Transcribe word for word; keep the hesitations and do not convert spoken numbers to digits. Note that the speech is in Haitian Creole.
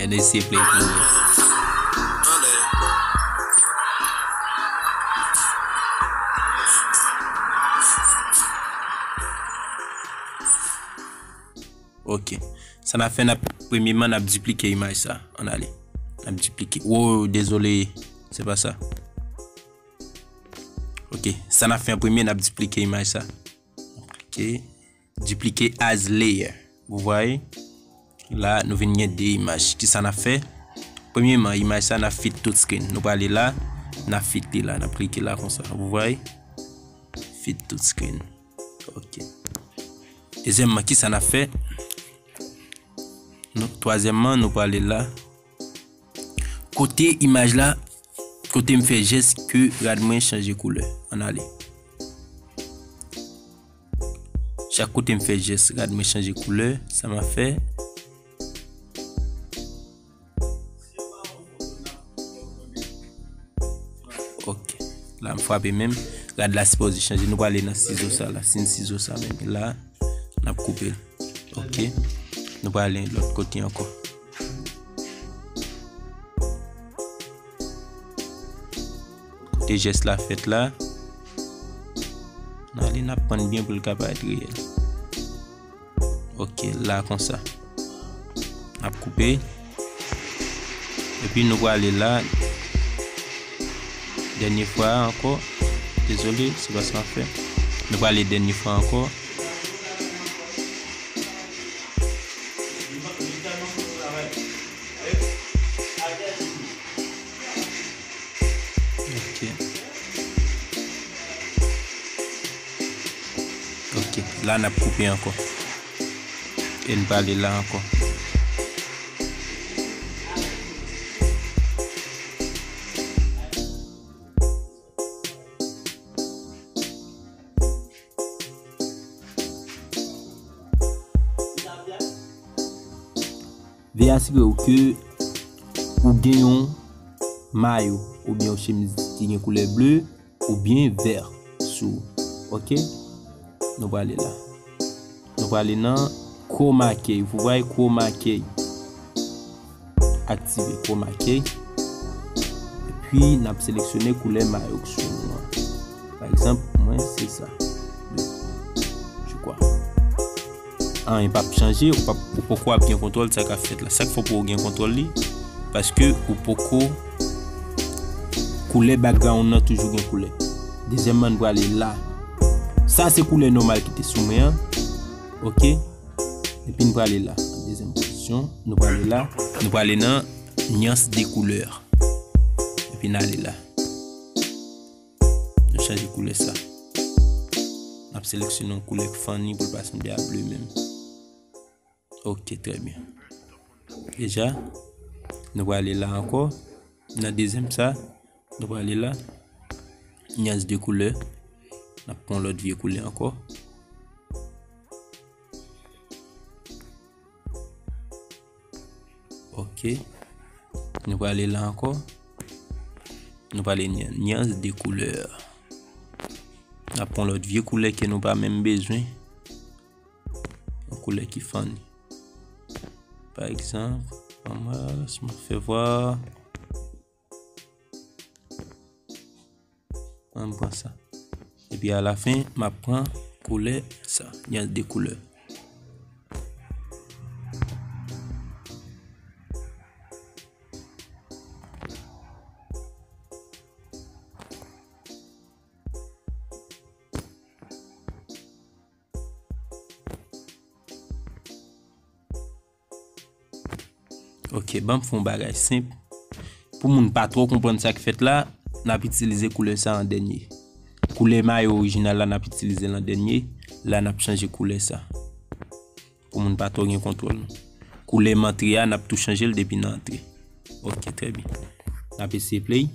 N eseye play pou nou. Ok. Sa n ap fè, n ap, premyeman, n ap diplike imaj sa. Ann ale. N ap diplike. Oh, dezole. Se pa sa. Ok. Sa n ap fè an premye, n ap diplike imaj sa. N ap klike. Dupliquer as layer. Vous voyez? La, nou vin gen de imaj. Kisa n ap fè? Premyeman, imaj sa, n ap fit tout screen. Nou prale la, n ap fit li la, n ap klike la konsa. Vous voyez? Fit tout screen. Ok. Dezyèmman, kisa n ap fè? Nou, twazyèmman, nou prale la. Kote imaj la, kote m fè jès ke rad mwen chanje koulè. Ann ale. Chak kote m fè jès, rad mwen chanje koulè, sa m ap fè. Ok. La, m frape menm. Rad la sipoze chanje. Nou prale nan sizo sa la. Sin sizo sa menm. La, n ap koupe l. Ok. Nou prale lòt kote ankò. Kote jès la fèt la. N ale, n ap pann byen pou l ka parèt reyèl. Ok, la konsa. N ap koupe. Epi nou prale la. Dènye fwa ankò. Dezole, se pa sa m ap fè. Nou prale dènye fwa ankò. Ok. Ok. La, n ap koupe ankò. E n prale la ankò. Veye asire w ke ou gen yon mayo oubyen yon chemiz ki gen koulè ble oubyen vè sou ou. Ok? Nou prale la. Nou prale nan chroma key. Vous voyez, chroma key. Aktive chroma key. Epi, n ap seleksyone koulè mayo k sou nou an. Pa egzanp, mwen, se sa. Je crois. Anyen p ap chanje, ou p ap, ou poko ap gen kontwòl sa k ap fèt la. Sa k fè w poko gen kontwòl li, paske ou poko, koulè background nan toujou gen koulè. Dezyèmman, n prale la. Sa se koulè nòmal ki te sou mwen an. Ok? Epi n prale la. Dezyèm pozisyon, nou prale la. Nou prale nan nuance de couleur. Epi n ale la. Nou chanje koulè sa. N ap seleksyone yon koulè k funny pou l pa sanble a ble menm. Ok, trè byen. Deja, nou prale la ankò. Nan dezyèm sa, nou prale la. Nuance de couleur. N ap pran lòt vye koulè ankò. Ok. Nou prale la ankò. Nou prale nuance de couleur. N ap pran lòt vye koulè ke nou pa menm bezwen. Yon koulè ki funny. Pa egzanp, ann fè vwa. Ann pran sa. Epi alafen, m ap pran koulè sa. Nuance de couleur. Ok, ban m fè yon bagay senp. Pou moun pa twò konprann sa k fèt la, n ap itilize koulè sa an dènye. Koulè mayo orijinal la, n ap itilize l an dènye. La, n ap chanje koulè sa. Pou moun pa twò gen kontwòl. Koulè m antre a, n ap tou chanje l depi nan antre. Ok, trè byen. N ap eseye play.